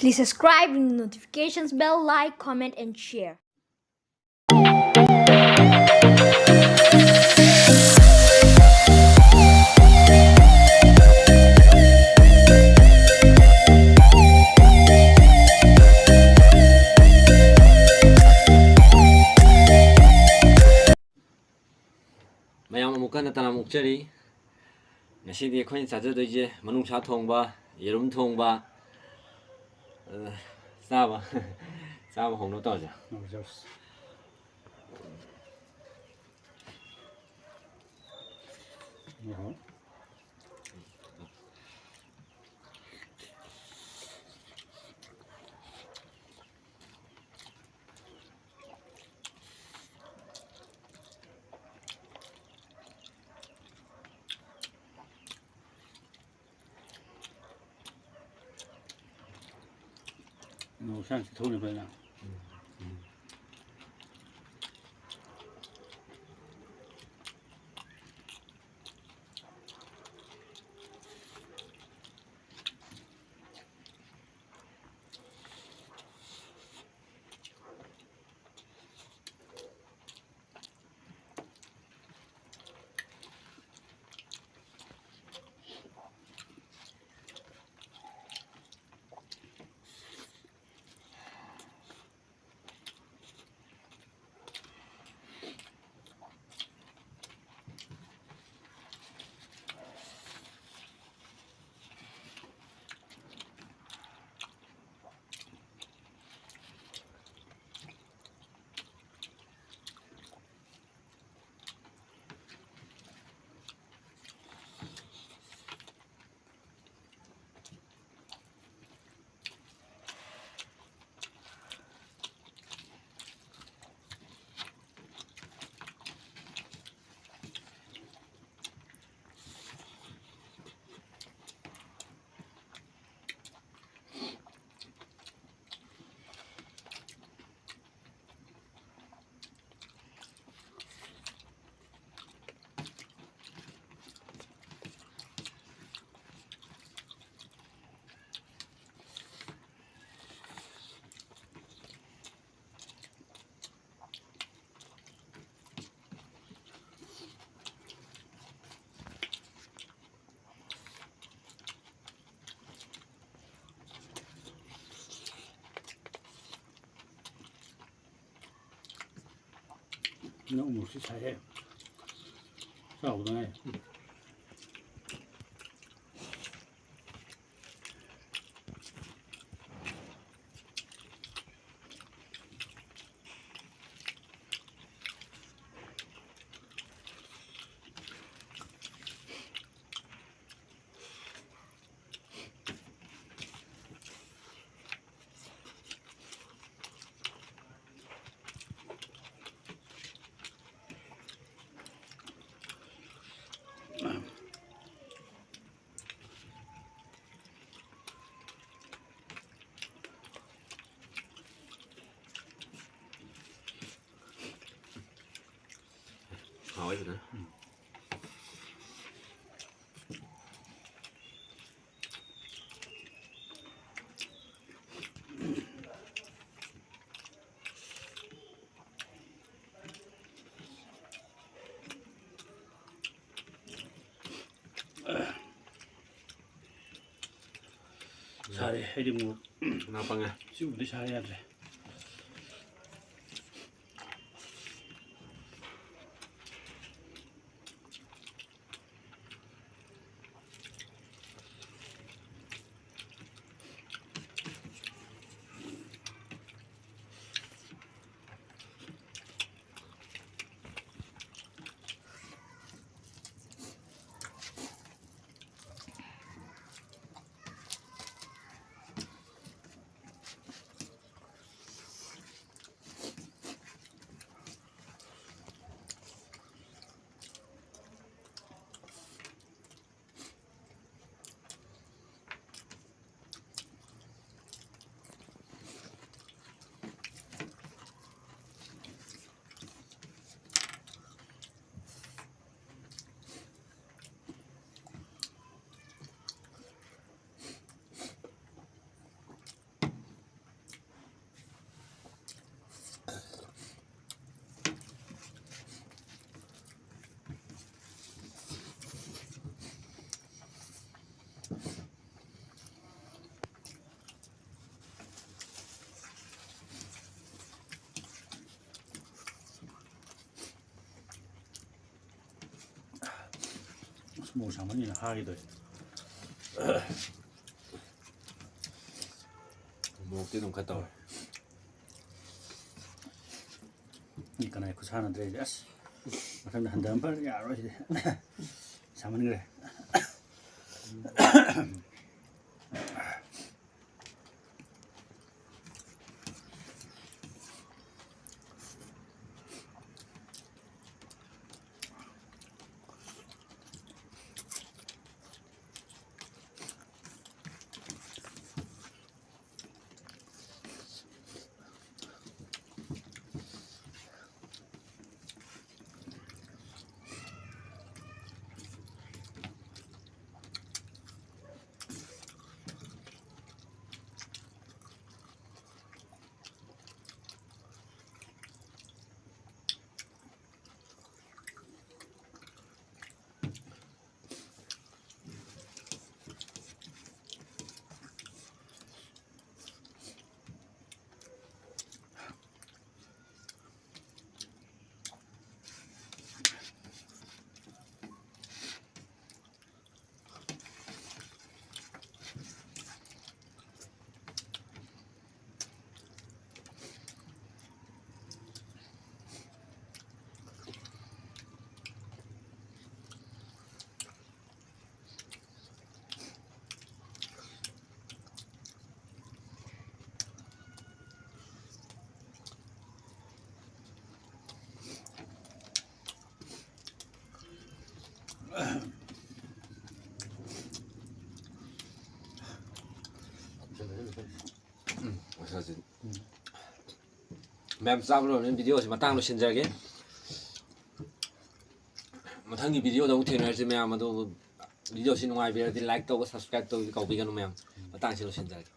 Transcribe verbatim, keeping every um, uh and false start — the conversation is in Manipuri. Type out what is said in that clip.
Please subscribe, ring the notifications bell, like, comment, and share. ꯃꯌꯥꯝ ꯑꯃꯨꯛ ꯀꯟꯅ ꯇꯔꯥꯝꯅ ꯑꯣꯛꯆꯔꯤ꯫ ꯉꯁꯤꯗꯤ ꯑꯩꯈꯣꯏꯅ ꯆꯥꯖꯗꯣꯏꯁꯦ ꯃꯅꯨꯡꯁꯥ ꯊꯣꯡꯕ, ꯌꯦꯔꯨꯝ ꯊꯣꯡꯕ, ꯑ, ꯆꯥꯕ, ꯆꯥꯕ ꯍꯧꯅꯕ ꯇꯧꯔꯁꯦ꯫ ꯍꯧꯔꯁꯤ, ꯍꯧꯔꯁꯤ꯫ ꯃꯣꯔꯣꯛ ꯁꯥꯅ ꯆꯤꯊꯣꯛꯅꯤ ꯐꯖꯅ꯫ ꯅꯪ ꯎꯃꯣꯔꯣꯛꯁꯤ ꯁꯥꯏꯍꯦ꯫ ꯆꯥꯎꯕꯗ ꯉꯥꯏ꯫ ꯍꯥꯎꯋꯦ ꯐꯖꯅ꯫ ꯁꯥꯔꯦ, ꯑꯩꯗꯤ ꯑꯃꯨꯛ ꯉꯥ ꯄꯪꯉꯦ꯫ ꯁꯤꯒꯨꯝꯕꯗꯤ ꯁꯥ ꯌꯥꯗ꯭ꯔꯦ꯫ ꯃꯣꯔꯣꯛ ꯁꯥꯃꯟꯒꯤꯅ ꯍꯥꯒꯦ ꯇꯧꯋꯦ꯫ ꯃꯣꯔꯣꯛꯇꯤ ꯑꯗꯨꯝ ꯈꯔ ꯇꯧꯔꯦ꯫ ꯃꯤ ꯀꯅꯥꯏ ꯈꯨꯠꯁꯥꯟꯅꯗ꯭ꯔꯦ ꯑꯩꯗꯤ꯫ ꯑꯁ, ꯃꯊꯪꯗ ꯍꯟꯊꯕ ꯐꯔ ꯌꯥꯔꯔꯣꯏ ꯁꯤꯗꯤ꯫ ꯁꯥꯃꯟꯈ꯭ꯔꯦ꯫ ꯃꯌꯥꯝ ꯆꯥꯕ ꯂꯣꯏꯔꯕꯅꯤꯅ ꯚꯤꯗꯤꯑꯣꯁꯤ ꯃꯇꯥꯡ ꯂꯣꯏꯁꯤꯟꯖꯔꯒꯦ꯫ ꯃꯊꯪꯒꯤ ꯚꯤꯗꯤꯑꯣꯗ ꯑꯃꯨꯛ ꯊꯦꯡꯅꯔꯁꯤ ꯃꯌꯥꯝ꯫ ꯑꯗꯨ ꯚꯤꯗꯤꯑꯣꯁꯤ ꯅꯨꯡꯉꯥꯏꯕꯤꯔꯗꯤ like ꯇꯧꯕ, subscribe ꯇꯧꯕ ꯀꯥꯎꯕꯤꯒꯅꯨ ꯃꯌꯥꯝ꯫ ꯃꯇꯥꯡꯁꯤ ꯂꯣꯏꯁꯤꯟꯖꯔꯒꯦ꯫